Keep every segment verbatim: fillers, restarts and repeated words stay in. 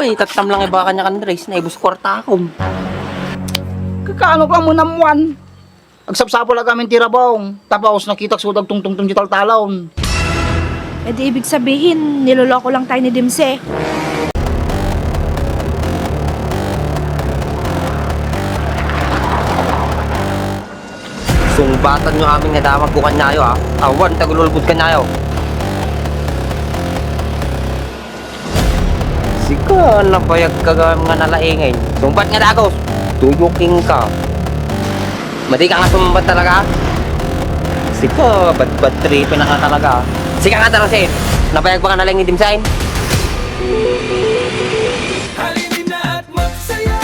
Pay, tattam lang ibaka niya kan Andres, naibus kwartakom. Kakano ka mo namuan? Agsapsapul agamin ti rabong, tapos nakitak so dagtungtungtong di taltalon. E di ibig sabihin, niloloko lang tayo ni Dimse. Sungbatan nyo amin nga damag ko kanyayo, ha? Awan, tagululbod kanyayo. Sika, nabayag ka gam nga nalaingin. Sungbat nga dagos. Tuyuking ka. Madi ka nga sumbat talaga? Sika, bad, bad trip na ka talaga. Sika nga tarasin. Nabayag ba nga nalaingin, Dimsay? Halina at magsaya.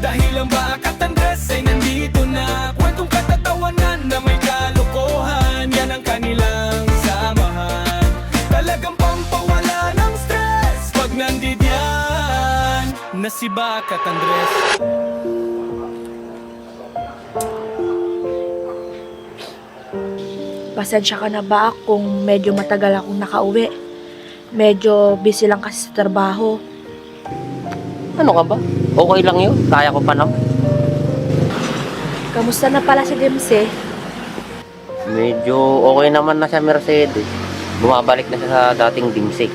Dahil ang Baak at Andres ay nandito na. Kwentong katatawanan na may kalokohan. Yan ang kanilang samahan. Talagang pampawala ng stress pag nandidiyan na si Baak at Andres. Pasensya ka na, Baak, kung medyo matagal akong nakauwi. Medyo busy lang kasi sa trabaho. Ano ka ba? Okay lang yun. Kaya ko pa naman. Kamusta na pala si Dimse? Medyo okay naman na siya, Mercedes. Bumabalik na siya sa dating Dimse.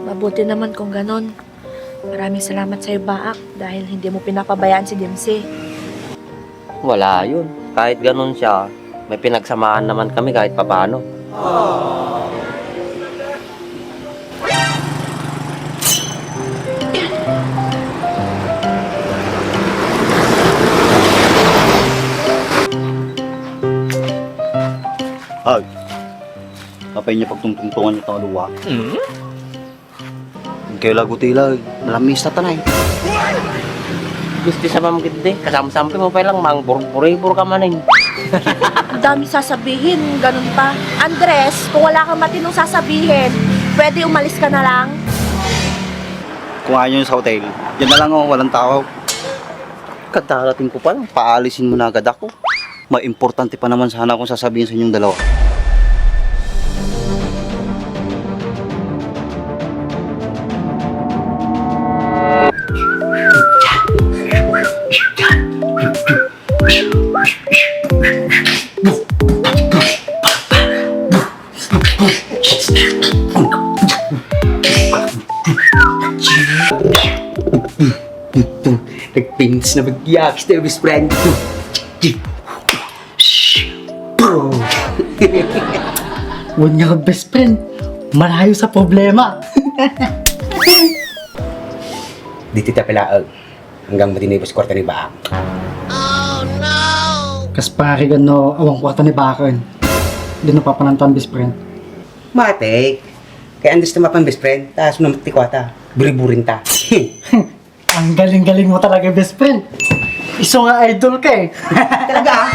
Mabuti naman kung ganon. Maraming salamat sa'yo, Baak, dahil hindi mo pinapabayaan si Dimse. Wala yun. Kahit ganun siya, may pinagsamahan naman kami kahit papano. Ay, apay niya pagtungtungtungan itong aluwa? Kaya lagu ti ilag, malamista tanay. Gusto sa ma'am gid, eh. Kasamsampi mo pa lang, mang burburibur ka manin. Ang dami sasabihin, ganun pa. Andres, kung wala kang matinong sasabihin, pwede umalis ka na lang? Kung ayaw nyo sa hotel, dyan na lang, oh, walang tao. Kadarating ko pa lang, paalisin mo na agad ako. May importante pa naman sana akong sasabihin sa inyong dalawa. Nagpins na magyakis na best friend. Wen nga best friend, malayo sa problema. Ditoy ta pilaeg, hanggang madinibus kwarta ni Baak. Kas parigan no, awang kwarta ni Baak. Di no papanantan best friend. Matik, kaya andes na mapan best friend, taas no ti kwarta, buriburin ta. Ang galing-galing mo talaga, best friend. Isu nga idol ka eh. Talaga?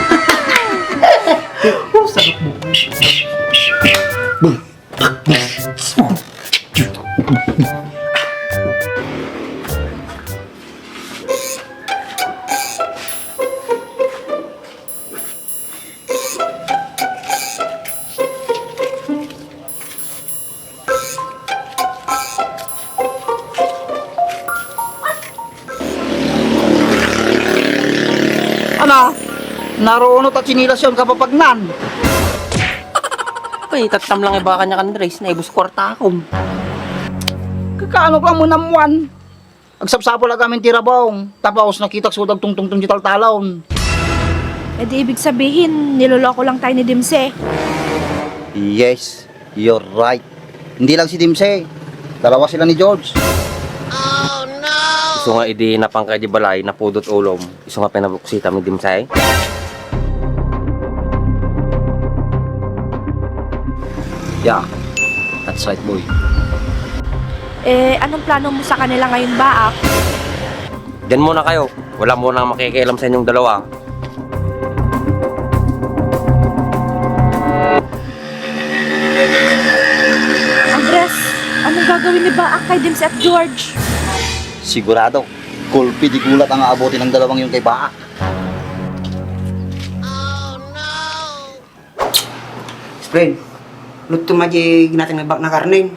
Oh, sarap mo. Ano? Naruno ta chinilas yon kapapagnan. Uy, tattam lang ibaka niya kan Andres, naibus kwartakom. Kakano ka mo namuan? Agsapsapul agamin ti rabong, tapos nakitak so dagtungtungtong di taltalon. E di ibig sabihin, niloloko lang tayo ni Dimse. Yes, you're right. Hindi lang si Dimse. Dalawa sila ni George. Isu nga idi napangkay di balay, napudot ulom. Isu nga pinabuksitam ni Dimse. Yeah, that's right, boy. Eh, anong plano mo sa kanila ngayon, Baak? Diyan muna kayo. Wala munang makikialam sa inyong dalawa. Andres, anong gagawin ni Baak kay Dims at George? Sigurado, kulpi di gulat ang aabutin ng dalawang yun kay Baak. Spring, luto ma di ginatang na bak na karne.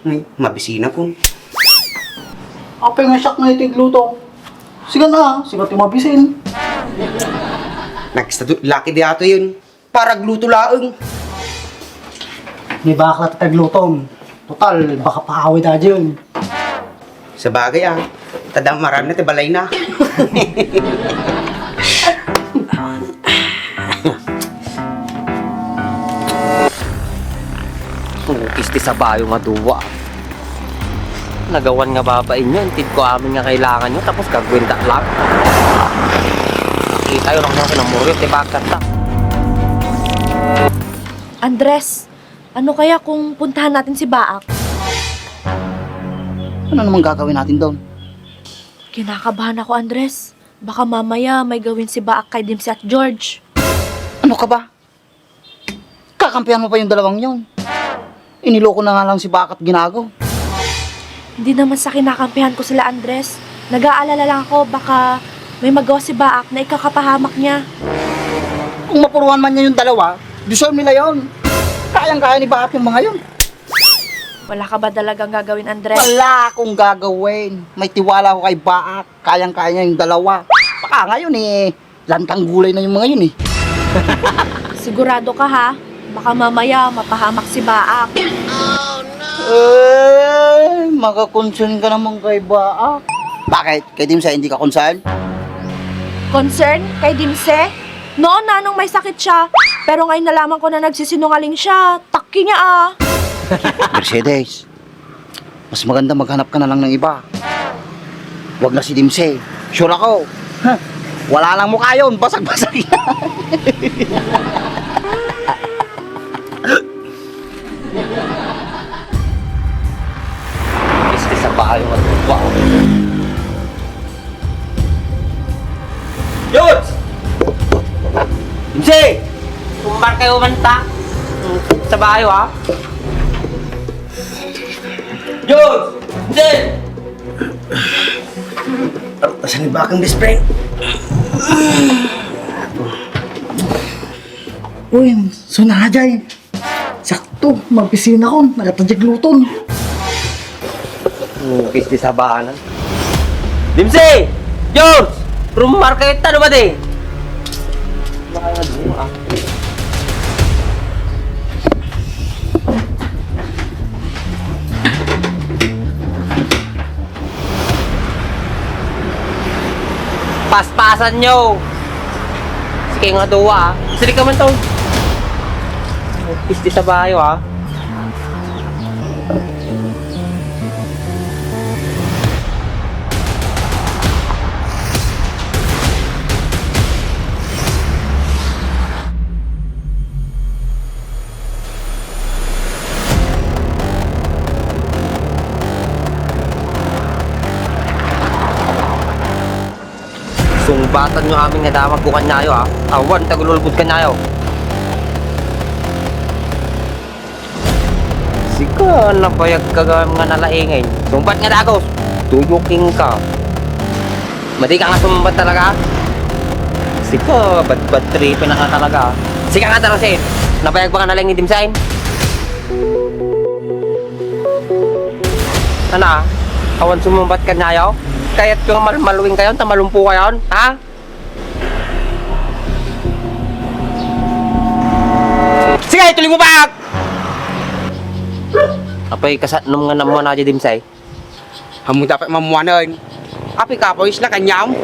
Ay, mabisina ko. Apay nga siak nga iti agluto? Sigan a, sigat ti mabisin. Nagsadut laki di ato yun. Para agluto laeng. Ni bakla ti aglutom. Total, baka paawid a dyan. Sabagay, ah. Tadang maram na ti balay na. Pukis ti sabayo nga dua. Nagawan nga babain nyo, intid ko amin nga kailangan nyo, tapos gagawin da lang. Nakita yun, ang mga kinamuryo, ti bakit ta? Andres, ano kaya kung puntahan natin si Baak? Ano namang gagawin natin doon? Kinakabahan ako, Andres. Baka mamaya may gawin si Baak kay Dimsi at George. Ano ka ba? Kakampihan mo pa yung dalawang yon. Iniloko na nga lang si Baak at Ginago. Hindi naman sa kinakampihan ko sila, Andres. Nag-aalala lang ako, baka may magawa si Baak na ikakapahamak niya. Kung mapuruan man niya yung dalawa, deserve nila yon. Kayang-kaya ni Baak yung mga yon. Wala ka ba talagang gagawin, Andres? Wala akong gagawin. May tiwala ako kay Baak. Kayang-kaya niya yung dalawa. Baka ngayon eh, lantang gulay na yung mga yun eh. Sigurado ka ha? Baka mamaya mapahamak si Baak. Eh, maka-concern ka naman kay Baak. Bakit? Kay Dimse, hindi ka concern? Concern? Kay Dimse? Noon na nung may sakit siya. Pero ngayon nalaman ko na nagsisinungaling siya. Takki niya ah. Mercedes, mas maganda maghanap ka na lang ng iba. Huwag na si Dimse. Sure ako. Huh. Wala nang mukha yun. Basag-basag na. Isti sa bahay mo. Wow. Yun! Dimse! Kumbar kayo man ta. Sa bahay, ha? George! Jay! Asan ni Bakang best friend? Uy, suna ka, Jay. Sakto, mapisina ko. Nagatadyag luton. Mukis di sabanan. Dimsi! George! Rumar kayo, tano ba di? Paspasan nyo! Sige nga duwa, ah. Sige ka man to. Pisti sa bayo, ah. Sungbatan nyo amin nga damag ko kanyayo, ha? Awan, tagululbod kanyayo. Sika, nabayag ka nga nalaingay. Sungbat nga dagos. Tuyuking ka. Madi ka nga sumbat talaga? Sika, bad, bad trip na ka talaga. Sika nga, Tarangsit. Nabayag ba ka nalaingay, Dimsain? Ana, awan sumumbat kanyayo? Kayat ko nga malmaluin kayon, ta malumpo kayon, ha? Sige, tuloy mo ba? Apay, kasatnom nga namuan na di Dimsay? Amo dapat mamuanan. Apay, kapoy isla kanyam.